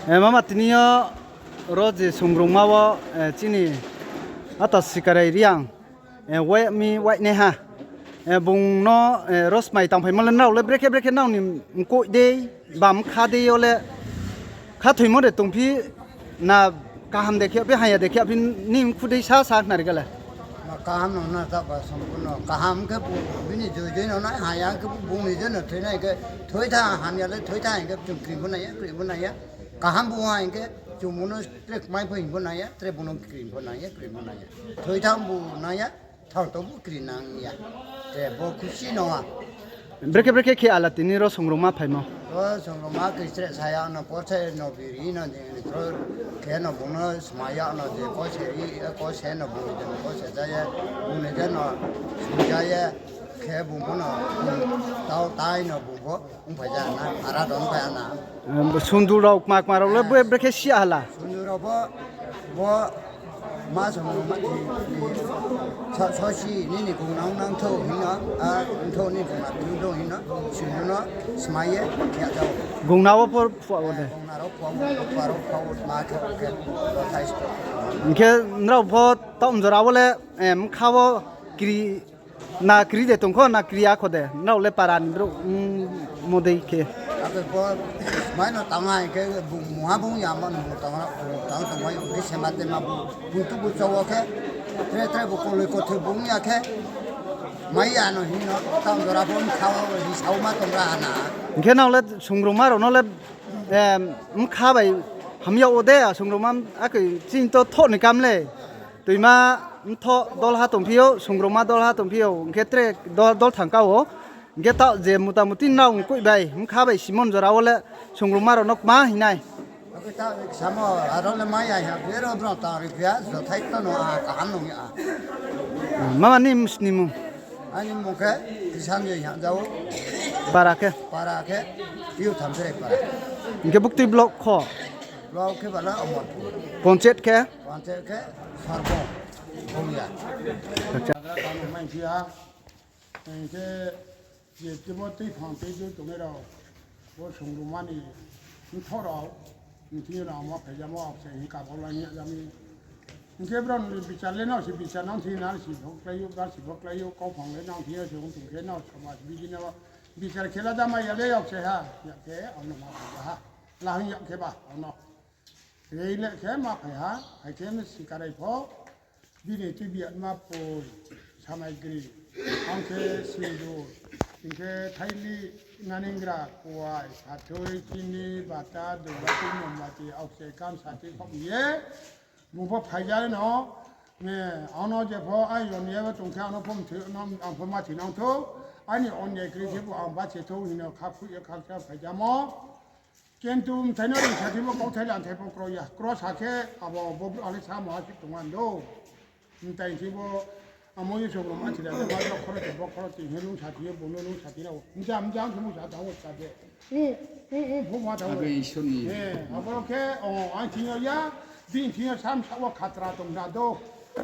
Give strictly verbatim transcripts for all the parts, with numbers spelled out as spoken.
Eh, mama tini yo ro je Songrongma wo, eh, chini ata Sikarai Reang, eh, wai mi wai nai ha. Eh, bung no, eh, ro smai tangphaimo le nrao le brekhe brekhe nrao ni mkoih dei, ba mkha dei yo le khathoimo de tongphi na kaham de khe phi, haya de khe phi ni mkhu dei sa sa khnari kale. Ma kaham no na ta ba sompurno. Kaham khe bu-, bini joi joi no nai, haya khe bu-, bung ni joi no thoi nai khe, thoi tha hamya le thoi tha hing khe chung kri bo nai ya, kri bo nai ya. Kaham bu ha hing khe chung bung no tre kmai pho hing bo nai ya, tre bung no kri bo nai ya, kri bo nai ya. Thoi tha bu nai ya, thang to bu kri nang ya. Tre bo khusi no ha. Brekhe brekhe khe ala tini ro Songrongma phaimo. Ro Songrongma khe sre saya no, porse no biri no, je ni tro khe no bung no smaya no, je ko se ri, ko se no bung ni je ko se ja ye, bung ni je no sung ja ye, khe bung pho no, tau tai no bung pho, ong phai ja na, ara dong phai na. Em, sundul rao kma kma rao le bo brekhe si hala. Sundul rao bo, bo, Ma Songrongma ni, ni, so, sosi nini gungnang nang thou hing no, a, thou ni gungnang bini thou hing no, sunu no, smai ye, khe jao. Gungnang wo pho phuah wo de. Gungnang rao phuah wo, phuah rao phuah wo, ma khe, khe, bo thai sto. Hing khe nrao pho taoh jora wo le, em, mkha wo kri, na kri de tong kho, na kri ya kho de. Nrao le para ni brouh, mm, mo dei khe. Ake bo, mai no tang hai khe, bung mungha bung ya ma no bung tang, bung tang tong mai, bung khe sema tema bung. Bung tu bu chao khe, tre tre bu koloi kothoi bung ya khe, mai ya no hing no, tang jora bo mkha wo hing sao ma tong ra ha na. Hing khe nrao le Songrongma rao no le, em, mkha bai hamya wo de, a Songrongma akoi chini to thoh ni kam le. Toima mthoh dol ha tongphi ou, Songrongma dol ha tongphi ou, hing khe tre dol, dol thang ka ou. Hing khe taoh je mutamuti nrao mkoih bai, mkha bai simon jora wo le Songrongma rao no kma hing nai. Ake ta samo, aro le mai ya ya, bero bro ta ri phi ya, jothai to no a, kaham no ya. Mama ni msni mung? Aini mung khe, Krisan ye ya jao. Para khe? Para khe, Piu Thamsere para. Hing khe buktui block kho? Block khe bala Amarpur. Panchayat khe? Panchayat khe Sarbong, Bongya. Acha. Mai phi ya. Hing khe je kebo tuiphang tei joi tongnai rao, bo Songrongma ni mthoh rao, hing thing yo rao ma phaijamo, aokchai hing kabo la hing ya jami. Hing khe brao ni bichar le nrao se bichar nang thing yo, nang si pho klái ou, nang si pho klái ou, kauphang le nang thing yo se ong tong khe nrao somaj bidi no bichar khe la da mai ya le aokchai ha, ya khe ang no ma phai ha, la hing ya khe ba ang no. Rei le khe ma phai ha, hai khe mi Sikarai pho, bini tuibi atma poi, samai gri, ang khe sindur, hing khe thaili, naningra, kuai, sathoi, chini, bata, dubati, mombati, aokchai, kam, sati, khop ye, bung pho phai ja no, ne, ang no je pho, ai yon ye bo tong khe ang no pho mthoi, ang pho ma thoi nang thou, aini onyai kri khe bo ang bache thou hing no khakhuih ye khakcha phai jamo. Kintu mthai no ring sa thimo kauthai lanthai pho kro ya. Kro sa khe abo bo brouh ale samo ha si tong an do. Mthai thimo amo ye Songrongma thila le ma bo khoro te bo khoro te he nung sa thiyo bo no nung sa thina o. Mja mja ang thimo sa thango sa de. U, u, u, pho ma thango. Abo Isor ni. He, abo khe, o, ang thing yo ya, bini thing yo sam sa wo khatra tong na do.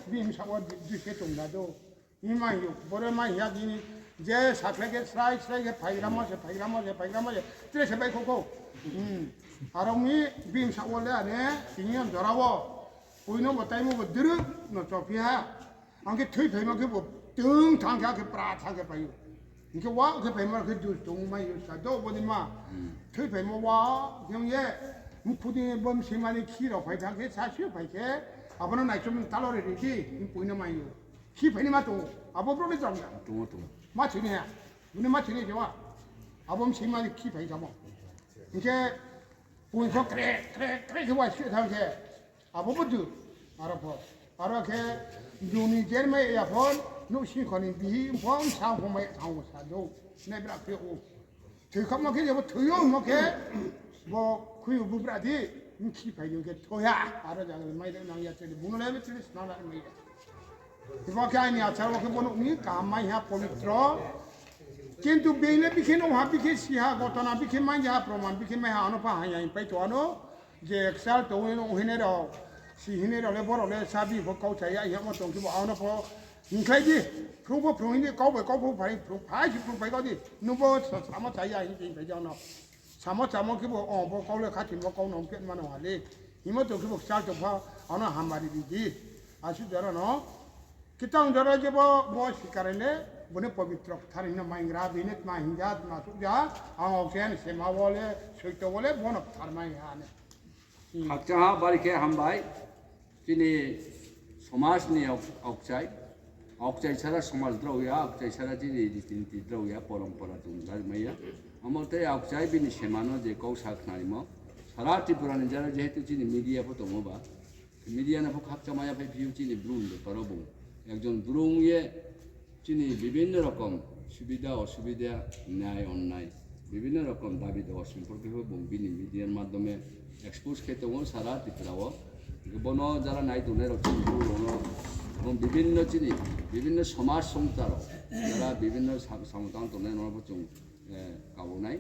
Bini sa wo dui khe tong na do. Himai yo, boro mai ya bini, je sakhlai khe srai, srai khe phaigramo se, phaigramo se, phaigramo se, tre se bai kho kho. Hmm. Aro mi bini sa wo le ane, tini yo jora wo. Poi no bo taimo bo druk no chophi ha. Ang khe thui phaimo khe bo tung thang khe, khe pra thang khe phai ou. Hing khe wa khe phaimo khe dus tong mai ou sa do bo ni ma. Hmm. Thui phaimo wa khe ye. Mkhu ni bo msima ni khi rao phai thang khe, sa si phai khe. Abo no naichom talo ri ri di, poi no mai ou. Khi phai ni ma tong ou, abo brouh ni tong ya. Tong ou, tong ou. Ma thoi ni ha. Bini ma thoi ni je wa. Abo msima ni khi phai samo. Hing khe, poi pho kre, kre, kre khe wa si thang khe. Abo bo du. Aro pho. Aro khe, juni jer mai ya pho, nouh sing kho ni bihi pho, sa pho mai thang ou sa do. Nai bra khe ou. Thoi kha mo khe, je bo thoi ou mo khe, bo khui ou bubra di, mkhi phai ni khe thoi ha, aro jang le mai le nang ya chele, bung le chele sna la mai ya. Bo khe aini achar wo khe bo nouh ni kaham mai ha pobitro. Kintu bini le bikhe nouh ha, bikhe si ha, gotona bikhe mai ha, proman bikhe mai ha, ano pha ha ya pai to ano. Je kchal tong hing no hing nai rao, si hing nai rao le, borao le sa bini pho kau cha ya, hing yagmo tong khe bo, ano pho hingkhlai di, phrung pho phrung hing di, kau bai kau pho phai, phrung phai si phrung phai kau di, nung bo sa-, samo cha ya, hing hing phai di ano. Samo chamo khe bo, o, bo kau le khathimo kau no hingphi mano ha le. Himo tong khe bo kchal tong pha, ano hamari ri di. Asuh jora no. Khe tang jora je bo, bo sikare le, bo ni pobitro kthar hingno maingra, bini tma hingja, tma sukja, ang aokchai ni sema wo le, soito wo le, bo no kthar mai ha ne. Hmm. Khakchang ha, bari khe hambai. Chini somaj ni aok-, aokchai. Aokchai sara somaj drao ya, aokchai sara chini riti niti drao ya, porompora chung jai mai ya. Amo tei aokchai bini sema no je kau sa khnarimo. Sara Tripura ni jara jehetu chini media pho tongmo ba. Media no pho khakchang mai ya phai phiou chini Bru ni bepar wo bung. Ekjon Bru ong ye chini bibhinno rokom subida osubida, nyay onnay, bibhinno rokom dabi dawa somporke pho bung bini media ni madhyome expose khe tong ou sara Tripura wo. Hingkhe bono jara nai tongnai rao chini Bru rao no, bung bibhinno chini, bibhinno somaj songcha rao, jara bibhinno sa-, samung tang tongnai rao no pho chung, eh, kabo nai.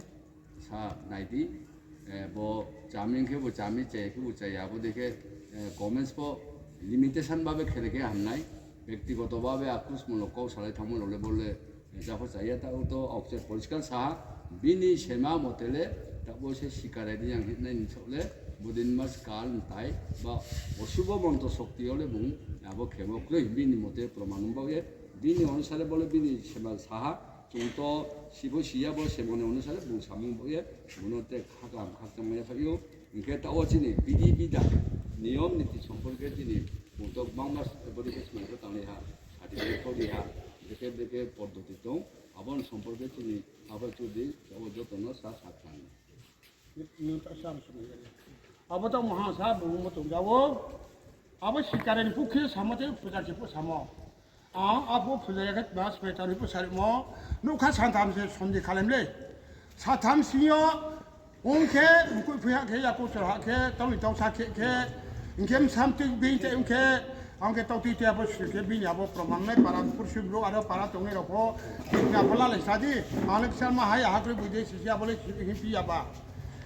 Sa nai di, eh, bo chami khe bo chami, chaya khe bo chaya, abo dei khe, eh, comments pho limitation babe khe le khe ham nai, bektigoto babe akrusmo lo kau salai thangmo rao le bo le, eh, ja pho chaya, taoh to aokchai poriskar sa ha, bini sema mote le, taoh bo se sikare di yang hinai ni saoh le, bodin mas kal mtai, ba osubo montro shokti yo le bung, abo khemo kroi, bini mote proman ong baoh ye, bini onusare bo le bini sema sa ha, Chung to sibo siya bo semoni onusare bung samung bo ye, bono te khakam khakchang mai ya phai ou. Hingkhe taoh wo chini bidhi bidhan, niyom niti somporke chini bung to gbangma bodi khe smai khe tanglai ha, sati khe khodi ha, brekhe brekhe poddoti tong, abo ni somporke chini abo chudi taoh wo joto no sa sakhan. Abo to maha sa bung mo tong ja ou. Abo sikare ni pukhi samo te puja khe phu samo. Ang abo puja ya khe mas petar ni phu sarimo. Nukha santham se sondi khalem le. Satham sing yo ong khe, mkui phui ha khe, yaku chor ha khe, tauni tausa khe khe, hing khe msam tui bini te ong khe, ang khe tau tui te abo sui khe bini abo proman nai para pursi bro aro para tongnai rao pho, na pho lalai sa di, ang le kchar ma hai, aha kroi bui de sisi abo le hing phi ya ba.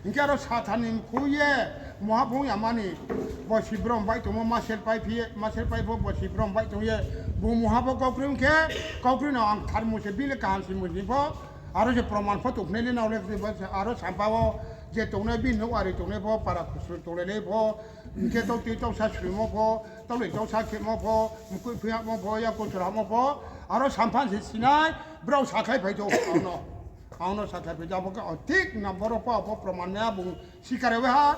Hing khe aro Satan ni mkhu ye, muha bung yamani, bo si brom bai tongmo, masel pai phi ye, masel pai pho bo si brom bai tong ye, bung muha pho kaukroi ong khe, kaukroi no ang tharmo se bile kaham si mujing pho, aro se proman pho tongkhnai le nao le, aro sampha wo, je tongnai bini nouh ari tongnai pho, para khusru tonglai le pho, hing khe tau tui tau sa srimo pho, tau le tau sa khemo pho, mkui phui hamo pho, yaku chor hamo pho, aro sampha se sinai, brao sakhlai phai tho, ang no. Ang no sakhlai phai tho, abo khe, o, thik na boro pho, abo proman nai, bung sikare we ha,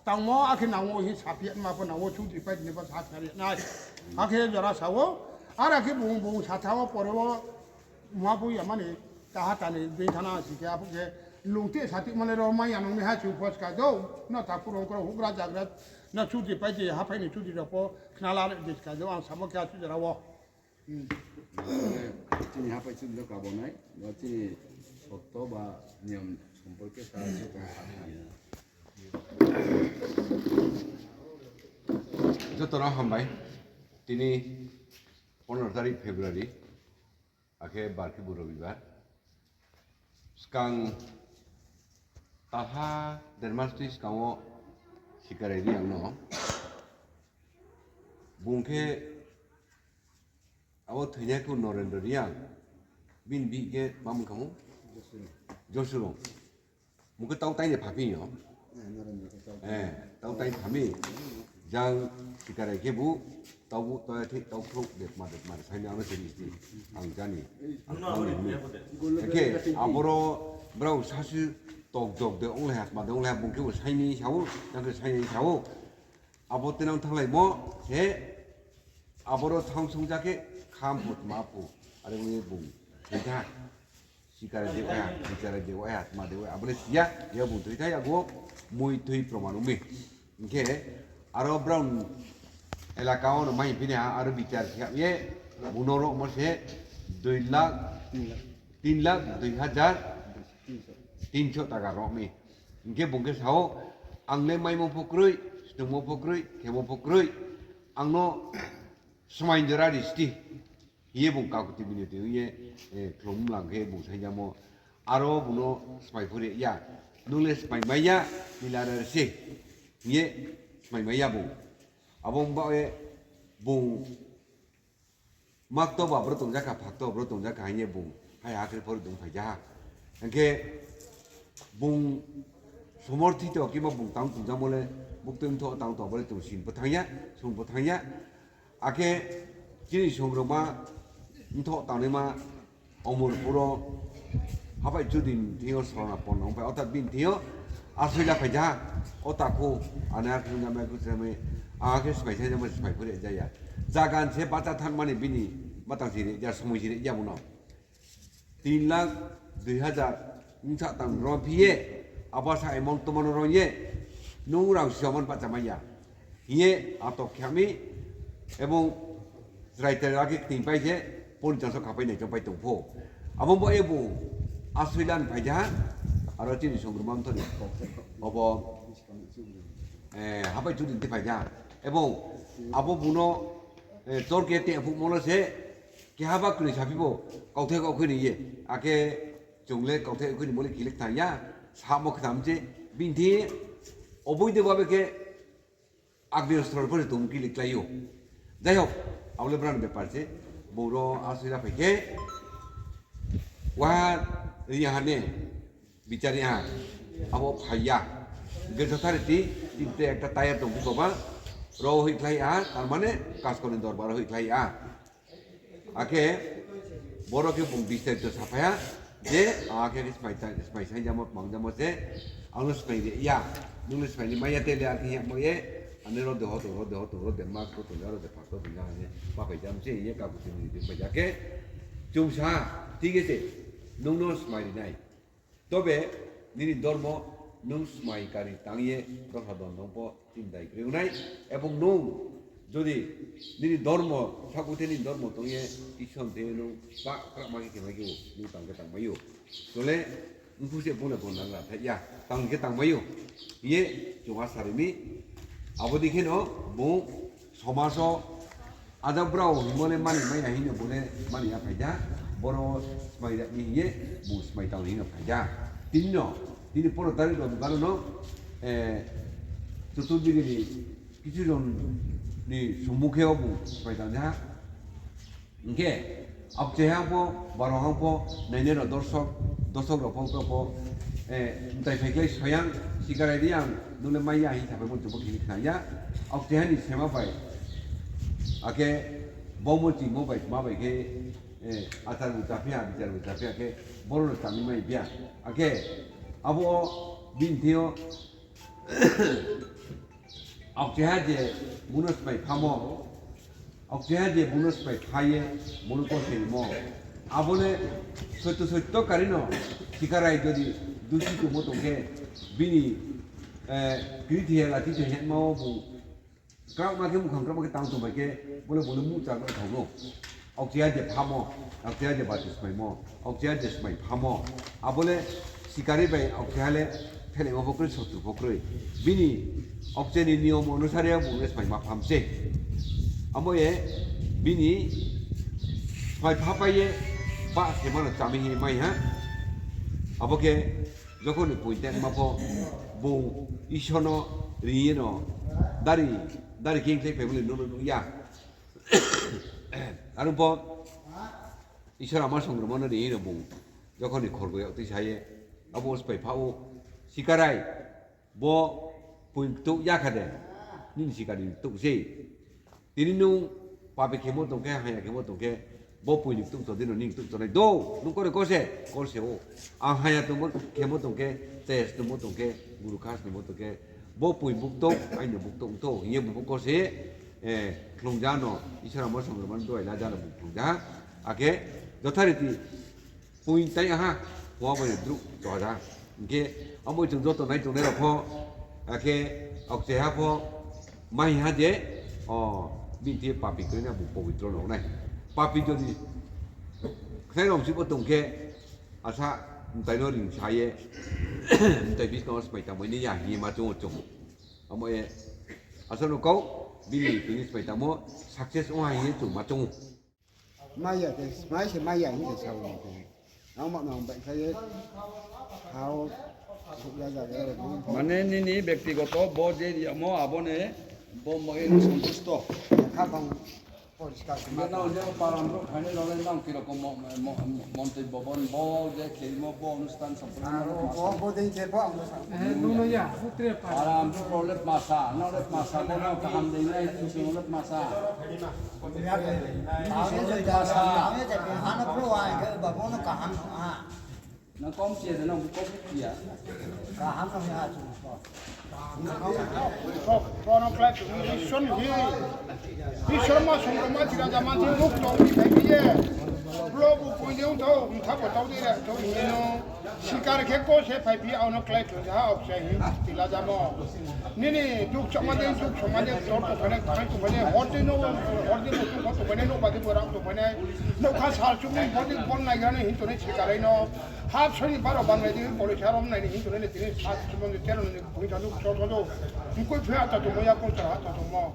tangmo, akhe nang wo, hing saphi ma pho nang wo, chudri pai ni pho sakhlai nai. Akhe jora sa wo, ar akhe bung, bung satha wo, pore wo, Ma bo yamani taha tani being thana si khe abo khe lungte sati male ro mai ya nung ni ha chu pho ska do. No thakur ongkro hugra jagra no chudri pai di haphai ni chudri rao pho khna la di ska do ang samo khe achu jora wo. Hmm. Chini haphai chudri rao kabo nai, bo chini sotto ba niyom somporke sa se tong sa nai. Joto no hambai. Tini pondro tarik February. Akhe bar khe bo Robibar. Skang talha der mas tui skang wo sikarai Reang no. Bung khe abo thoinai khe Norendro Reang. Bini bihih khe ma mung kha mo? Josurong. Mung khe tau tai ni pha phi yo. Eh, tau tai pha mi. Jang sikarai khe bu, tau bu, tau thik, tau khruk, depma, depma, sai ni ano se misti. Ang jani. Ang tau ni hini. Khe, aboro, brao sasi tok jok de, ong le ha, tma de, ong le ha, bung khe bu sai ni sao, jang khe sai ni sao. Abo tenang thanglaimo, he, aboro thang sung ja khe, kham pho tma pho, are ong ye bung, thoi tha. Sikare de waiha, bichare de waiha, tma de waiha, abo le siya, ya bung thoi thai, ago mui thoi proman ong mi. Hing khe, aro brao elaka wo no mai phi ni ha, aro bichar khe ye, bung no ro mo se, dui lakh, tin lakh dui hajar tinso taka ro mi. Hing khe bung khe sao, ang le maimo pho kroi, snungmo pho kroi, khemo pho kroi, ang no smai jora ri sdi. Hing ye bung kakuti binoti ong ye, eh, khlum lang khe bung saingjamo. Aro bung no smai pho ri ya. Nung le smai mai ya, tila ra se. Hing ye smai mai ya bung. Abo ong baoh ye bung makto ba bro tong ja kha, phakto ba bro tong ja kha, hing ye bung hai ha khe pho ri dong phai ja ha. Hing khe bung Somorthito khe ma bung tang tongjakmo le, buktui mthoh tang tong bo le chung sin pho thanng ya, sung pho thanng ya. Akhe chini songrongma mthoh tangnaima Omorpur o Hapai Chudri ni thing yo sorna pon ong phai, orthat bini thing yo asoila phai ja, o takhu, ane akhe hwnjamai, khuchramai, akhe smai saijamo smai phuri ja ya. Jagan se bacha thanngmani bini matang si ri ja, somoi si ri ja bung no. Tin lakh dui hajar bsa tang ro phi ye, abo sa amount tongmo no ro ye, nung rang siomon bahcha mai ya. Hing ye atok khe mi, ebong chrai chrai akhe kting pai khe, pon chang so khapai nai chong pai tong pho. Abo bo ebong asoila ni phai ja, aro chini songrongma mthoh ni. Obo, eh, Hapai Chudri ni phai ja. Ebong abo bung no, eh, chor khe te phuhmo no se, keha ba kroi saphi bo, kauthai kau khui ni ye. Akhe chung le kauthai khui ni mo le khe le kthang ya, samo ktham se, bini thing oboide babe khe Agni Ostro pho se tong khe le klái ou. Jai hok, abo le brang bepar se, bung ro asoila phai khe, wa ri ha ne, bichar ri ha, abo phai ya. Hing khe যথারীতি, tin te ekta tayar tong phi koba, ro hoihkhlai ha, তার মানে, Kaskon ni dorbar hoihkhlai ha. Akhe boro khe bung বিস্তারিত saphai ha, je, akhe smai ta-, smai saingjamo, tmangjamo se, ang no smai ri ya, nung le smai ni mai ya te le, akhe yagmo ye, ane ro de ho tong, ro de ho tong, ro de mas ko tong ya, ro de phas ko tong ya, ane, ma phai jam se, ye kaku tini ni phai ja khe, chung sa, ঠিক আছে, nung no smai ri nai. তবে nini dormo nung smai kari tang ye dosa don nung pho chini dai kroi ong nai, ebong nung যদি nini dormo, sakuthe nini dormo tong ye Isor ni thing yo nung ba krakma khe khe mai khe ou, nung tang khe tangmai ou. Chung le mphu se bung le bung nang ra thai ya, tang khe tangmai ou. Hing ye chung asa ri mi, abo dei kheno bung সমাজ o ajak brao hingmo le mani mai ya hing no bung le mani ya phai ja, boro smai ri mi hing ye bung smai tang hing no phai ja. Tini no, tini পনেরো তারিখ রবিবার no, চতুর্দিকে ni কিছু জন ni সম্মুখে o bung smai tang ja. Hing khe, aokchai ha pho, baro ha pho, nainai rao দর্শক, দর্শক rao pho, brao pho, mtai phai khe soyang, sikarai di ang, nung le mai ya hing saphai bo chung pho khe khna ya. Aokchai ha ni sema bai, akhe bo mo chingmo bai, ma bai khe, achar bu chaphi ha, bichar bu chaphi ha khe, boro no tangni mai bia. Akhe, abo bini thing yo, aokchaiha je bung no smai phamo, aokchaiha je bung no smai pha ye, bung no kose rimo, abo le soito soito kari no, sikarai যদি দুষী tongmo tong khe, bini, kri thoi ya, lati thoi ya ma wo bung kraohma khe, muhkhang kraohma khe tang tong bai khe, bo le bung le muhchar no thao no. Aokchaiha je phamo, aokchaiha je bati smaimo, aokchaiha je smai phamo, abo le sikari bai aokchaiha le theleimo pho kroi, sotru pho kroi. Bini aokchai ni niyom onusare bung le smai ma pham se. Amo ye bini smai phapai ye, ba se ma no chámi hing ye mai ha. Abo khe যখন ni poing tangma pho, bung Isor no ri ye no, dari, dari khe khlai phaimo le nuh nuh ya. Aro pho Isor ama songrongma no ri ye no bung যখন ni khorgo yag tui sa ye, abo sphai pha ou, sikarai, bo poing ktouh ya kha de, nini sikari ktouh sei. Tini nung papi khemo tong khe, haya khemo tong khe, bo poing ni ktouh to di no nini ktouh to nai do, nung kore ko se, ko se ou. Ang haya tongmo khemo tong khe, tes tongmo tong khe, guru khas tongmo tong khe, bo poing bukto, aini bukto ongtho hing ye bung pho ko se, khlung ja no, Isor ama songrongma no duai la ja no bung khlung ja. Akhe যথারীতি poing tai ha, hwa bai druh choha ja. Hing khe, abo chung joto nai tongnai rao pho, akhe aokchaiha pho, mai ha je, o, bini thing papi kroi na bung pobitro no nai. Papi যদি khnai rao si pho tong khe, asa mtai no ringsa ye, mtai buskang wo smai tangmai nai ya hing ye ma choung ou chung. Amo ye, asa no kau, bini tini smai tangmo success ong ha hing ye chung ma choung ou. Mai ya khe, smai se mai ya hing se sao ni khe. Ang ma nang bai kha ye, hao, suk ya ja ya, mane nini ব্যক্তিগত bo je yamo abo ni, bo ma ye santusto. Kha bang, Hingkhe nang je para brouh phainai rao le nang kirokom mo-, mo-, montri bobon bo je kheimo bo onusthan sampurno aro bo, bo dei khe bo ang bo sa. Eh, nung no ya, bu tre para. Para brouh rao le masa, nang le masa, bo nang kaham dei nai, nung sing le masa. Ang je, ang je, ano brouh ang khe ba bo no kaham ha. Nang kom chia de, nang kom chia. Kaham no ya chu ko. Bo, bo no klái chung Isor ni hi. Isor ma song ma thira jama thi muk tong ni phai phi ye. Bro bu poi de ong thou, mtha bo tau de re thou ni no. Sikar khe ko se phai phi, ano klái chung ha ok se hi thila jamo. Nini duk chama de, duk chama de, tor tong phainai, thai tong phainai, hor de no, hor de no, tong phainai, no ba de bo rang tong phainai. No kha sal chung ni, hor de bon nai gani hin tong ni sikar ai no. Hap soi ni baro banglai di, police arom nai ni hin tong ni tini sat sumon ni tero ni bui thang nuk chor chor do. Mkoi phe ata tongmo ya kong char ata tongmo.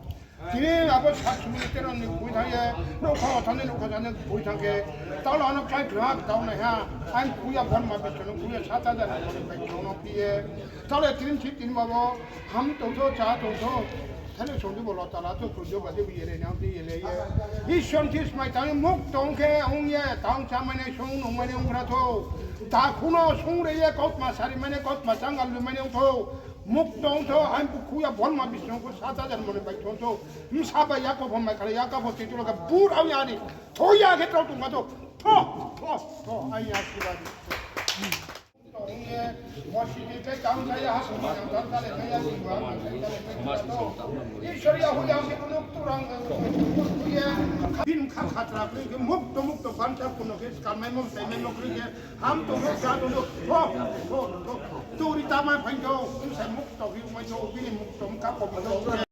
Tini abo sat sumon ni tero ni bui thang ye, nokha thang ni nokha thang ni bui thang khe. Tao lo ano klái thang ha, tao nai ha. Ang kuya bon ma bichon no kuya sat hajar ni bai chon no pi ye. Tao le tini si tini babo ham tong tho, cha tong tho. Thani songdi bo lotala to, thurjo badi bo yele nang di yele ye. Isor thi smai tang muk tong khe ong ye, tang cha mane song nung mane ong gra tho. Takhu no song re ye, kautma sari mane, kautma changal lu mane ong tho. Muk tong tho, ang bukhu ya bon ma bisong ko sat hajar mane bai tong tho. Msa bai yako bo mai khala, yaka bo titula ka bur au ya ni. Tho ya khe tau tong ma tho. Tho, tho, tho, ai ya si ba di. Bini kha khatra kri khe mukto mukto bansa kuno khe skalmaimo, msainaimo kri khe ham tong no, ja tong no, tho, tho, tho, turi tama phaing tho, bsai mukto khe mai tho, bini mukto mkha kobi tho.